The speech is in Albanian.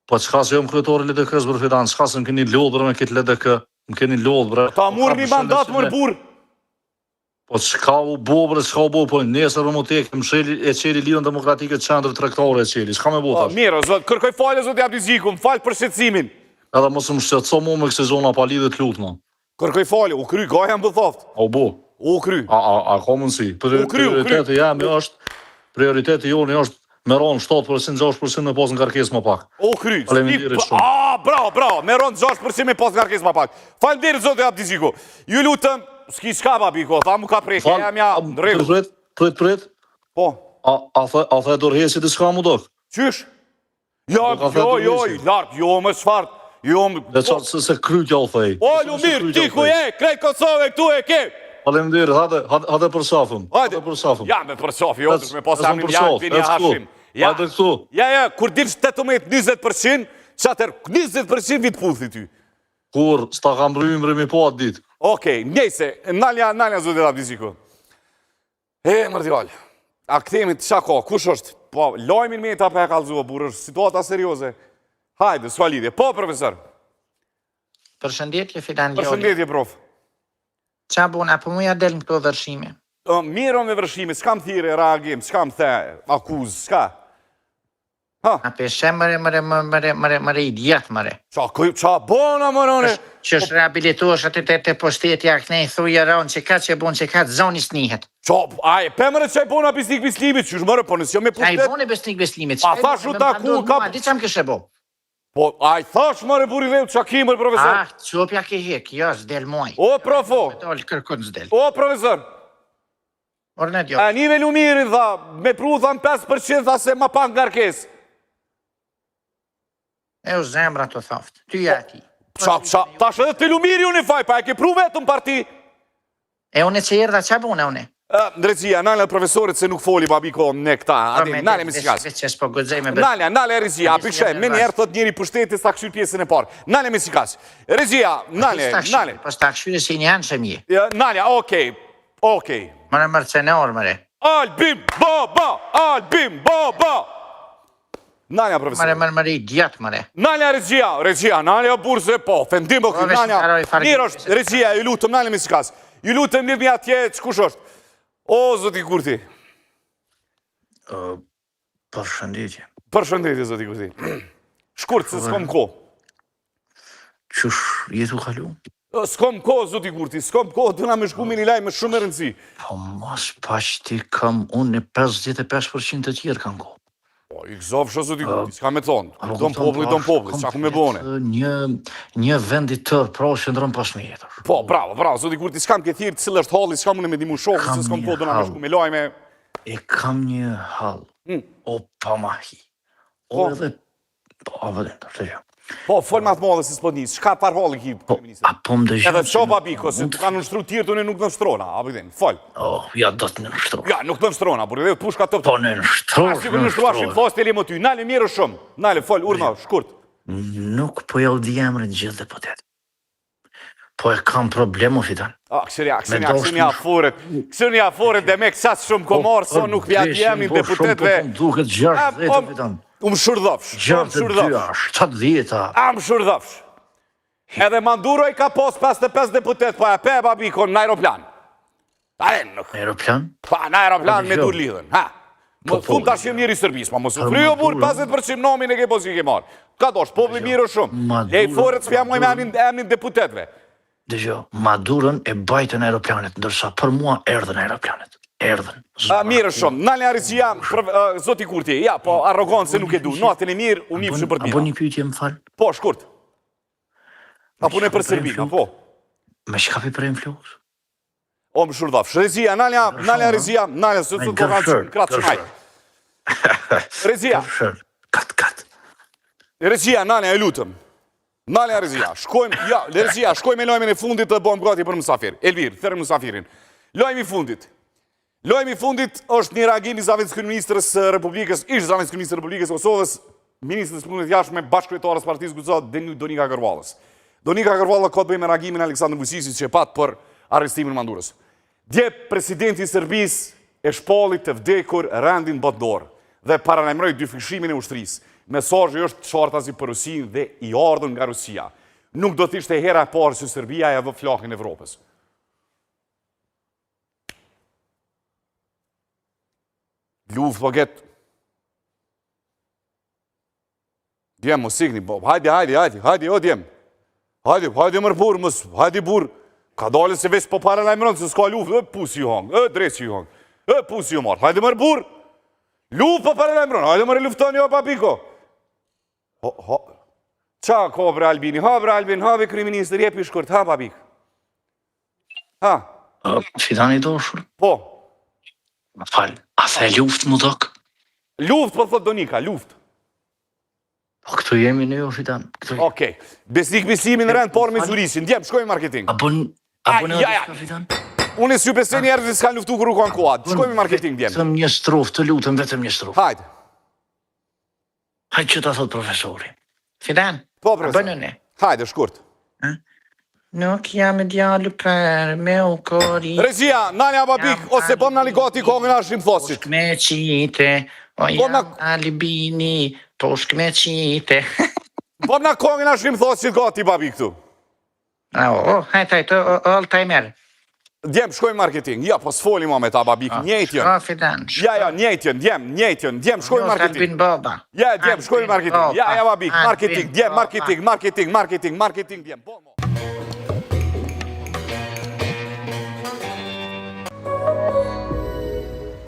Po çka se jam kryetar i LDK-së bre Fidan, çka se më keni lodhë bre me këtë LDK, më keni lodhë bre. Po ta murr një mandat mor burr. Po çka u bo bre, çka u bo, po nesër më tek, më sheli e çeli Lidhjen Demokratike qendër tregtare e çeli. Çka me bo po, tash? Mirë, zot, kërkoj falje zoti Abdixhiku, më fal për shqetësimin. Edhe mos më shqetëso mu me kësi zona pa lidhje të lutna. Kërkoj falje, u kry, gaja më thoft. A u bo? U kry. A, a, a ka mundësi? U kry, u kry. Prioriteti jemi është, prioriteti joni është me ronë 7%, 6% me pas ngarkesë më pak. U kry. Faleminderit shumë. A, bravo, bravo, me ronë 6% me pas ngarkesë më pak. Faleminderit zoti Abdixhiku. Ju lutem, s'ki çka babiko, tha mu ka prekë, jam ja, në rregull. Prit, prit, prit. Po. A, a, the, a the dorëheqje diçka mu dok? Qysh? Jo, jo, jo, i lartë, jo, më çfarë, jo, më... Dhe qa, se, se krytja u thej. O, Lumir, ti ku je, krejt Kosovë, këtu e ke! Faleminderit, hajde, hajde, hajde për safëm. Hajde për safëm. Ja, me për safë, jo, me pas emrin, ja, vini Hashim. Ja, hajde këtu. Ja, ja, kur dilsh 18-20%, qatër 20% vit puthi ty. Kur, s'ta kam rrymë, rrymë po atë ditë. Okej, nejse, nalja, nalja, zotit Abdixhiku. E, mër djalë, a kthehemi të çka ka, kush është? Po, lajmin me ta pa e kallzua, burrë, është situata serioze. Hajde, s'ka lidhje. Po, profesor. Përshëndetje, Fidan Loli. Përshëndetje, prof. Qa buna, po muja del në këto vërshime? Mirë me vërshime, s'kam thirrje, reagim, s'kam the, akuzë, s'ka. Ha. A pe sheh mëre mëre mëre mëre mëre mëre idiot mëre. Ça këj, ça bona mëre une? Që është rehabilitohesh aty te te pushteti a knej thuj e ronë që ka që bon që ka zoni s'nihet. Ça, a e pe mëre që e bona Besnik Bislimit, qysh mëre, po nëse jo me pushtet. A i bone Besnik Bislimit, a thash u taku, ka... A di ça më kishe bo? Po, a i thash mëre burri dheu, ça ki mër profesor? Ah, qopja ke hek, jo, s'del muaj. O, profo! Dol, kërkun s'del. O, profesor! Orë në A nive Lumirin, tha, me pru, tha, në 5%, tha, se ma pak ngarkesë. E u zemra të thoft, ty ja ti. Qa, qa, tash edhe te Lumiri unë i faj, pa e ke pru vetëm parti. E unë që erdha, qa bune unë? Regjia, nalja profesorit se nuk foli babiko në këta, Po, adi, nalja me sikas. Po Nalja, nalja regjia, pishe, me njerë thot njeri pushteti s'ta këshyr pjesën e parë. Nalja me sikas. Regjia, nalja, nalja. Po s'ta këshyr si një anë që mje. Nalja, okej, Okej. Mëre mercenar, mëre. Albin Baba, Albin Baba. Nalja profesor. Mëre mëre mëre idiot mëre. Nalja regjia, regjia, nalja burrë se po, ofendim po ky, nalja. Mirë është, regjia, ju lutem nalja me sikas. Ju lutem lidhni atje, kush është? O zoti Kurti. Ë përshëndetje. Përshëndetje zoti Kurti. Shkurt se s'kom kohë. Qysh je tu kalu? S'kom kohë, zoti Kurti, s'kom kohë, duna me shku me një lajm me shumë me rëndësi. Po mos paç ti kam unë e 55% të tjerë kanë kohë. Po, i gëzofsha, zoti Kurti, s'ka me thonë, don populli, don populli, çka ku me bone. Një, një vend i tërë, pra qëndron pas meje tash. Po, bravo, bravo, zoti Kurti, s'kam ke thirrë, cili është halli, s'kam unë me ndihmu shokun, se s'kom kohë, duna me shku me lajme. E kam një hall, hmm. o pa mahi, o po. edhe Po, a vëllin, të të Po, fol ma të madhe se s'po nis. Çka par halli ki po, kryeministër? A po më dëgjon? Edhe ço babiko, se të kanë nënshtru tjerë unë nuk nënshtrona, a po din? Fol. Oh, ja do të nënshtroj. Ja, nuk nënshtrona, por edhe pushka top. Po nënshtroj. A sikur nënshtrohesh i thosë teli më ty. Nale mirë shumë. Nale, fol, urdhno, shkurt. Nuk po ja u di emrin gjithë deputet. Po e kam problem o Fidan. A, kësëri, kësëri, kësëri afuret. Kësëri afuret dhe me kësat shumë komorë, so nuk pja di emrin po, deputetëve. Po, duket 60 o Fidan. U më shurdhofsh. 62, 70. A më shurdhofsh. Edhe Maduro i ka pos 55 deputet, pa e pe babiko në aeroplan. A e nuk. Në aeroplan? Pa, në aeroplan me dur lidhën. Ha. Më po, po, thun tash jemi njëri Serbisë, pa mos u fry o burr 50% nomin e ke po si ke marr. Ka dosh populli mirë shumë. Lej foret s'pja muaj me emrin emrin deputetëve. Dëgjo, Maduron e bajtën aeroplanet, ndërsa për mua erdhën aeroplanet. Erdhën. A, mirë shumë. Nalja regjia, për, uh, zoti Kurti. Ja, po arrogancë nuk e du. Natën e mirë, u nifshim për të mira. A bën një pyetje, më fal? Po, shkurt. A punë për Serbinë, apo? Me çka pi prejmë flokët? O më shurdhofsh. Regjia, nalja, nalja regjia, nalja, se të kanë shumë kratë shumë hajt. Regjia. Kat, kat. Regjia, nalja, e lutëm. Nalja regjia, shkojmë, ja, regjia, shkojmë me lajmin e fundit të bëhem gati për musafir. Elvir, thërre musafirin. Lajmi i fundit. Lajmi i fundit është një reagim i zëvendëskryeministres së Republikës, ish zëvendëskryeministres së Republikës së Kosovës, ministres së Punëve të Jashtme, bashkëkryetares së Partisë Guxo, Donika Gërvallës. Donika Gërvalla ka të bëjë me reagimin e Aleksandër Vuçiqit që e pat për arrestimin e Madurës. Dje presidenti i Serbisë e shpalli të vdekur rendin botëror dhe paralajmëroi dyfishimin e ushtrisë. Mesazhi është qartazi për Rusinë dhe i ardhur nga Rusia. Nuk do të ishte hera e parë që Serbia ia vë flakën Evropës. Luftë po get. Djem, mos ikni, po, hajde, hajde, hajde, hajde, o djem. Hajde, hajde mër burrë, mos, hajde burrë. Ka dalë se veç po paralajmëron se s'ka luftë, e pusi ju hangë, e dreqi ju hangë, e pusi ju marrë, hajde mër burrë. Luftë po paralajmëron, hajde mër e luftoni o babiko. Ho, ho. Ça ka bre Albini, ha bre Albin, ha bre kryeministër, jepi shkurt, ha babik. Ha. Fidan i dashur? Po. Më fal, a the luftë m'u dok? Luftë, po thot Donika, luftë. Po këtu jemi ne o Fidan. Këtu. Okej. Besnik Bislimi në rend parë me Zurichin. Djem, shkojmë marketing. A bën a bën ja, ja. Fidan? Unë s'ju besoj njerëzit s'kanë luftu kur u kanë koha. Shkojmë marketing djem. Vetëm një strofë, të lutem, vetëm një strofë. Hajde. Hajde që ta thot profesori. Fidan, Po, a profesor. bën unë? Hajde, shkurt. Nuk jam djalë për me u kori. Regjia, nalja babik, Jam ose bëm nali gati kongën Hashim Thaçit. Toshk me qite, o Po jam na- Albini, toshk me qite. Bëm na kongën Hashim Thaçit gati babik këtu. A, o, o, hajt, hajt, o, o, all timer. Djem, shkojmë marketing. Ja, po s'foli ma me ta babik, njëjtë janë. Shko, Fidan, shko. Ja, ja, njëjtë janë, djem, njëjtë janë, djem, shkojmë Jos marketing. Albin Baba. Ja, djem, shkojmë Albin marketing. Ja, ja, Baba, babik, marketing, Albin djem, Baba. marketing, marketing, marketing, marketing, djem. Bo, mo.